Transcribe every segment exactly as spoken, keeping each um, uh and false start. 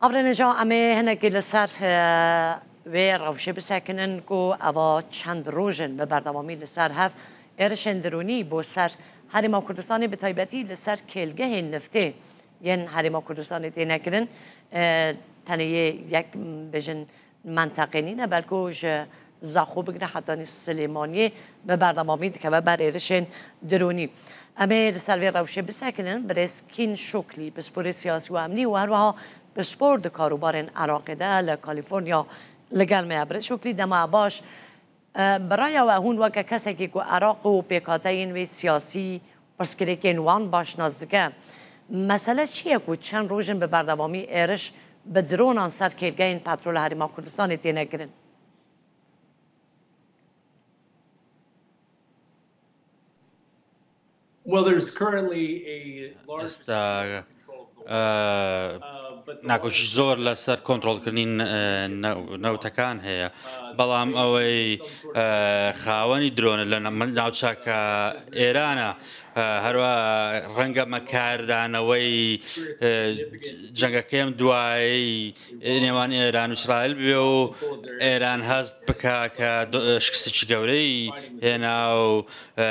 Avrêneja, em ê hinekî li ser, e, wê rewşê bisekinin ku eva çend roj in bi berdewamî li ser hev êrişên dirûnî bo ser Herêma Kurdistanê, bi taybetî li ser kêlgehên niftê yên Herêma Kurdistanê têne kirin. E, tenê yê yek, m, bêjin menteqê nîne, belku ji Zaxo bigire hetanî Silêmaniyê bi berdewamî dikeve ber êrişên dirûnî. Em ê li ser vê rewşê bisekinin. Birêz Kîn Şoklî, pisporê siyasî û emnî û her wiha pispor di karûbarên Iraqê de li Kalîforniya li gel me ye. Birêz Şoklî, dema baş. E, bi raya we hûn weke kesekî ku Iraq û pêkhateyên wê siyasî pirsgirêkên wan baş nas dike, mesele çi ye ku çend roj in bi berdewamî êriş bi dronan ser kêlgehên petrol a Herêma Kurdistanê têne kirin? Well, there's currently a large ئێستا، ئە، ناکۆکی زۆر لەسەر کۆنترۆلکردنی، ئە، نەو-، نەوتەکان هەیە، بەڵام ئەوەی، ئە، خاوەنی درۆنە لە نە-، ناوچەکە ئێرانە، ئە، هەروە ڕەنگە مەکاردانەوەی، ئە، جەنگەکەی ئەم دوایی نێوان ئێران و ئیسرائیل بێ و ئێران هەست بکا کە دو-، شکستێکی گەورەی هێنا و، ئە،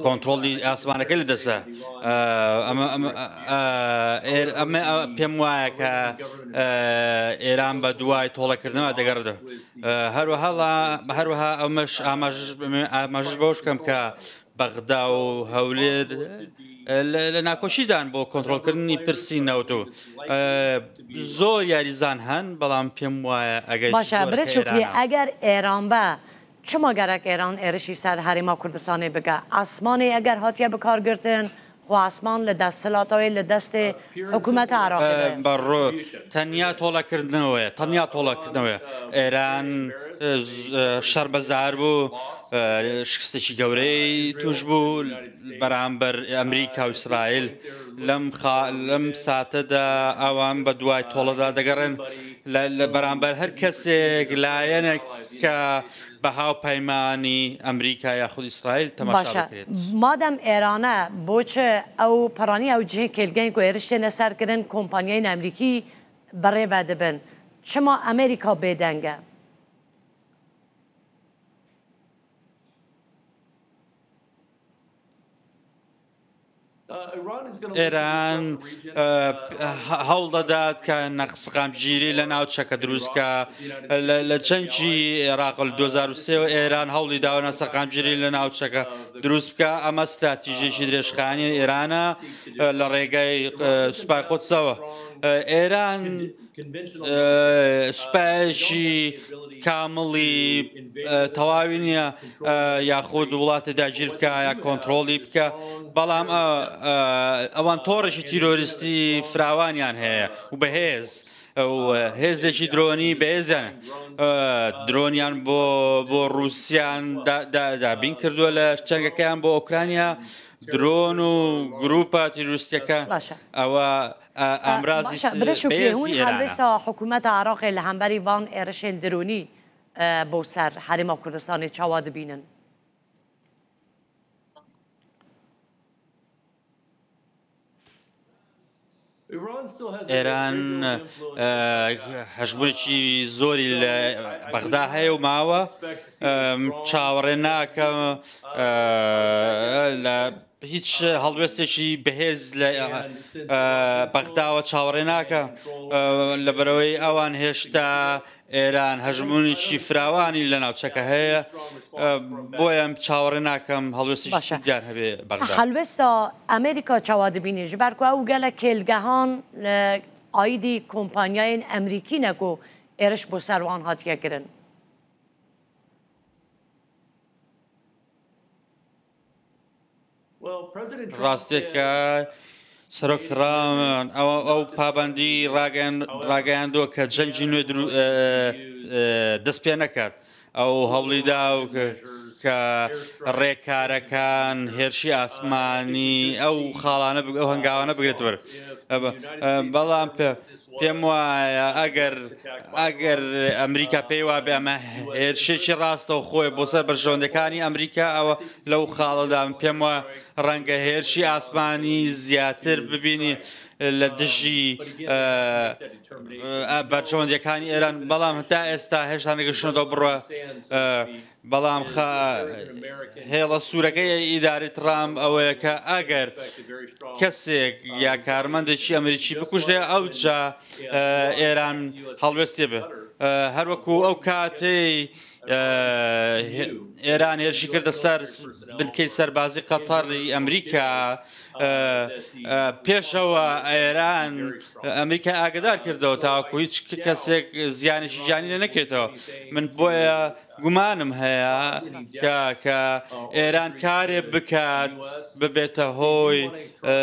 کۆنترۆلی ئاسمانەکەی لە دەستە. ئە، ئەمە، ئەمە، ئە، ئێر-، ئەمە، ئە، پێم وایە کە، ئە، ئێران بە دوای تۆڵەکردنەوە دەگەڕێتەوە. ئە، هەروەها، هەروەها ئەمەش ئاماژ-، ئاماژەش بەوەش بکەم کە بەغدا و هەولێر، ئە، لە، لە ناکۆشیدان بۆ کۆنترۆلکردنی پرسی نەوت و، ئە، زۆر یاریزان هەن، بەڵام پێم وایە ئەگەر باشە، زۆر برێ شکری، ئێرانە. ئەگەر ئێران بە، چما گەرەک ئێران ێرشی سەر هەرێما کوردستانê bike? Asmanê eger hatiye bikargirtin, xwe asman li desthilata wê li destê hikûmeta Iraqê de. بەڕۆ تەنیا تۆڵەکردنەوەیە، تەنیا تۆڵەکردنەوەیە. ئێران، ئە، ز-، ئە، شەرمەزار بوو، ئە، شکستێکی گەورەی توش بوو بەرامبەر ئەمریکا و ئیسرائیل. لەم خا-، لەم ساتەدا ئەوان بە دوای تۆڵەدا دەگەڕێن لە، لە بەرامبەر هەر کەسێک، لایەنێک کە بە هاوپەیمانی ئەمریکا یاخود ئیسرائیل تەماشا باشە، بکرێت. مادەم ئێرانە، بۆچی ئەو پەڕانی ئەو جێ کێلگەین کو ێرش تێنە سەر کردن کۆمپانیای ئەمریکی بەڕێوە دەبن؟ چما ئەمریکا بێدەنگە؟ ئێران، ئە، هە-، هەوڵ دەدات کە نەخ-، سەقامگیری لە ناوچەکە دروست کە لە، لە جەنگی عێراق لە دوو هەزار و سێ و ئێران هەوڵی داوەنە سەقامگیری لە ناوچەکە دروست بکە. ئەمە استراتیژێکی درێژخانی ئێرانە، ئە، لە ڕێگای، ئە، سوپای قودسەوە. ئە، ئێران ئە، سوپایەکی کامڵی، ئە، تەواوی نییە، ئە، یاخود وڵاتی داگیر بکە یا کۆنترۆلی بکە، بەڵام، ئە، ئە، ئەوان تۆڕێکی تیرۆریستی فراوانیان هەیە و بەهێز، و هێزێکی درۆنی بەهێزیان، ئە، درۆنیان بۆ، بۆ رووسیان دا-، دا-، دابین کردووە لە جەنگەکەیان بۆ ئۆکرانیا، درۆن و گروپە تیرۆریستیەکە. باشە. ئەوە، ئە، ئە، ئامرازی باشە، س-، برێ شکری، بەهێزی هون ئێرانە. هەڵوێستا حکوومەتە عراقێ لە هەمبەری ڤان ئێرشێن درونی، ئە، بۆ سەر هەرێما کوردستانی چاوا دبینن؟ ئێران، ئە، هەژمونێکی زۆری لە بەغدا هەیە و ماوە. ئەم، چاوەڕێ ناکەم، ئە، لە هیچ هەڵوێستێکی بەهێز لە، ئە، بەغداوە چاوەڕێ ناکە، ئە، لەبەرەوەی ئەوان هێشتا ئێران هەژمونێکی فراوانی لە ناوچەکە هەیە، ئە، بۆیە چاوەڕێ ناکەم هەڵوێستێکی باشە. دیار هەبێ بەغدا. هەڵوێستا ئەمریکا چاوا دبینی، ji ber ku ew gelek kêlgehan li aîdî kompaniyayên emrîkî ne ku êriş bo ser wan hatiye kirin. ڕاستێکە سەرۆک ترامپ ئەو، ئەو پابەندی ڕاگەیاند-، ڕاگەیاندووە کە جەنگی نوێ درو-، ئە، ئە، دەست پێ نەکات. ئەو هەوڵی دا و کە، کە ڕێکارەکان هێرشی ئاسمانی ئەو خاڵانە بگ-، ئەو هەنگاوانە بگرێت بەر. ئە، بە-، ئە، بەڵام پێ-، پێم وایە ئەگەر، ئەگەر ئەمریکا پێی وابێ ئەمە هێرشێکی ڕاستەوخۆی بۆ سەر بەرژەوەندەکانی ئەمریکا، ئەوە لەو خاڵەدا پێم وایە ڕەنگە هێرشی ئاسمانی زیاتر ببینی، لە دژی ئە، ئە، بەرژەوەندیەکانی ئێران، بەڵام تا ئێستا هێشتا نەگەشتنەوە بڕە. ئە، بەڵام خە هێڵە سوورەکەی ئیداری ترامپ ئەوەیە کە ئەگەر کەسێک یا کارمەندێکی ئەمریکی بکوژێ، ئەو جا ئە، ئێران هەڵوێستێ بێ. ئە، هەروەکو ئەو کاتەی ئە، ئێران هێرشی کردە سەر بنکەی سەربازی قەتەری ئەمریکا. ئە، ئە، پێشەوە ئێران ئەمریکا ئاگدار کردەوە تاوەکو هیچ کەسێک زیانێکی گیانی لێ نەکەێتەوە. من بۆیە گومانم هەیە کە کە ئێران کارێ بکات ببێتە هۆی ئە،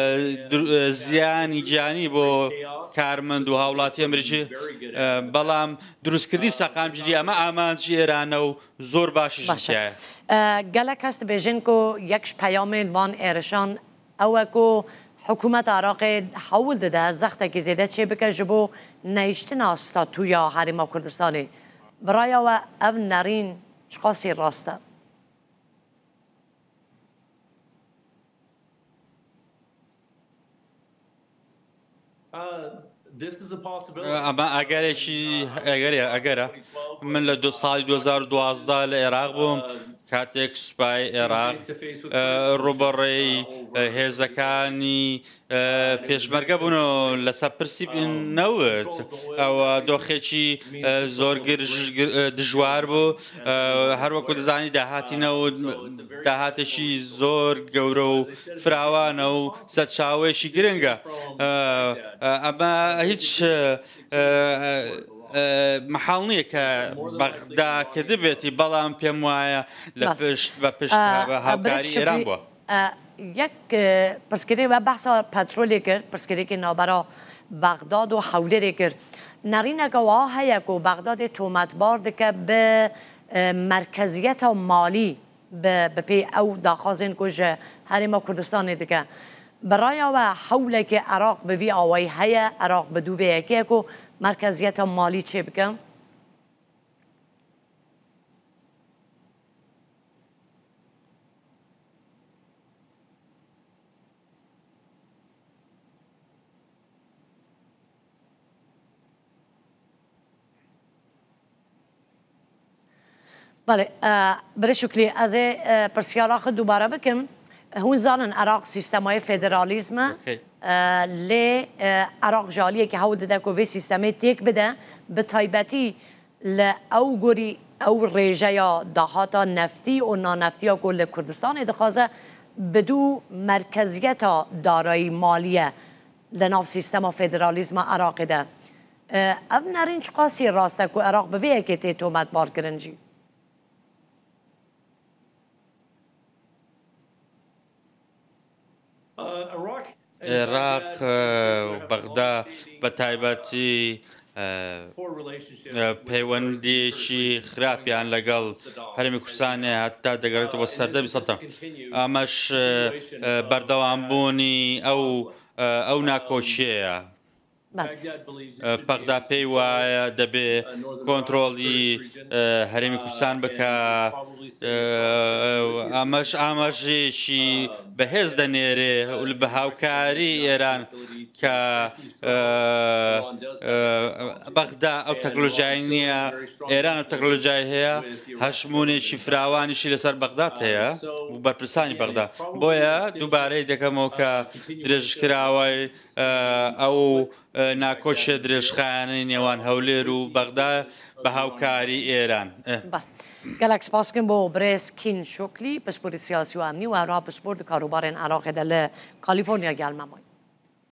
در- ئە، زیانی گیانی بۆ کارمەند و هاوڵاتی ئەمریکی. ئە، بەڵام دروستکردنی سەقامگیری ئەمە ئامانجی ئێرانە و زۆر باشیش باشە. تایە. ئە، گەلە کەس دەبێژن کو یەکش پەیامێن وان ئێرشان ئەوە کو حکوومەت عراقێ حەول دەدە زەختێکی زێدە چێ بکە ji بۆ نەیشتنا ستاتویا هەرێما کوردستانی. برایەوە ئەو نەرین چقاسی ڕاستە؟ ئەمە ئەگەرێکی ئەگەرە ئەگەرە. من لە دو ساڵی دوهزار و دوازدە لە عێراق بووم، کاتێک سوپای عێراق ئە، ڕوبەڕێی ئە، هێزەکانی ئە، پێشمەرگە بوون و لەسەر پرسی نەوت. ئەوە دۆخێکی ئە، زۆر گرژ- گر- ئە، دژوار بوو. ئە، هەروەکو دەزانی داهاتی نەوت داهاتێکی زۆر گەورە و فراوانە و سەرچاوەیەکی گرنگە. ئە، ئە، ئەمە هیچ ئە، ئە، ئە، مەحاڵ نییە کە بەغدا کردبێتی، بەڵام پێم وایە لە بەڵێ. پشت بە پشت ئە، بە ئە، هاوکاری برێز ئێران شکری، بووە. ئە، یەک ئە، پرسکرێ وە بەحسا پەترۆلێ کرد، پرسکرێکی نابەرا بەغداد و حەولێرێ کرد. نەرینەکە وا هەیە کو بەغدادێ تۆمەتبار دکە بە ئە، مەرکەزیەتە مالی بە بە پێی ئەو داخوازێن کو ji Herêma Kurdistanê dike. Bi raya we hewlekê Iraq bi vî awayî heye, Iraq bi dû vê yekê ku merkeziyeta malî çêbike? Belê, e, birê Şuklî, ez ê, e, pirsiyara xwe dubare bikim. Hûn zanin Iraq sîstemayê federalîzm e, Okey. e, lê, e, Iraq ji aliyekî hewl dide ku vê sîstemê têk bide, bi taybetî li ew gorî ew rêjeya dahata neftî û naneftiya ku li Kurdistanê dixwaze, bi dû merkeziyeta darayî maliye li nav sîstema federalîzma Iraqê de. E, ev nerîn çiqasî rast e ku Iraq bi vê yekê tê tometbarkirin jî? Iraq, e, û Bexda bi taybetî, e, e, peywendiyekî xirapiyan legal Herêmê Kurdistanê heta degeretê bo serdemî Sedam. Ameş, e, e, berdewambûnî ew, e, ew nakoçiyê ye. Belê. E, Bexda pêy wayê dibê kontrolî, e, Herêmê Kurdistan bike. E, amaş-, amajêkî bi hêz de nêrê û li bi hawkarî Îran ke, e, e, Bexda ew teknolojiyayê niye, Îran ew teknolojiyayê heye, heşmûnêkî firawanî jî li ser Bexda heye û berpirsanî Bexda. Boye dubareyê dikemo ke dirêjkirawayê, e, ew e, nakoçê dirêjxayanê nêwan Hewlêr û Bexda bi hawkarî Êran. E. Belê. Gelek spas kim bo birêz Kîn Şoklî, pisporî siyasî û emnî û hevra pispor di karûbarên Iraqê de li Kalîforniya gel me mayî.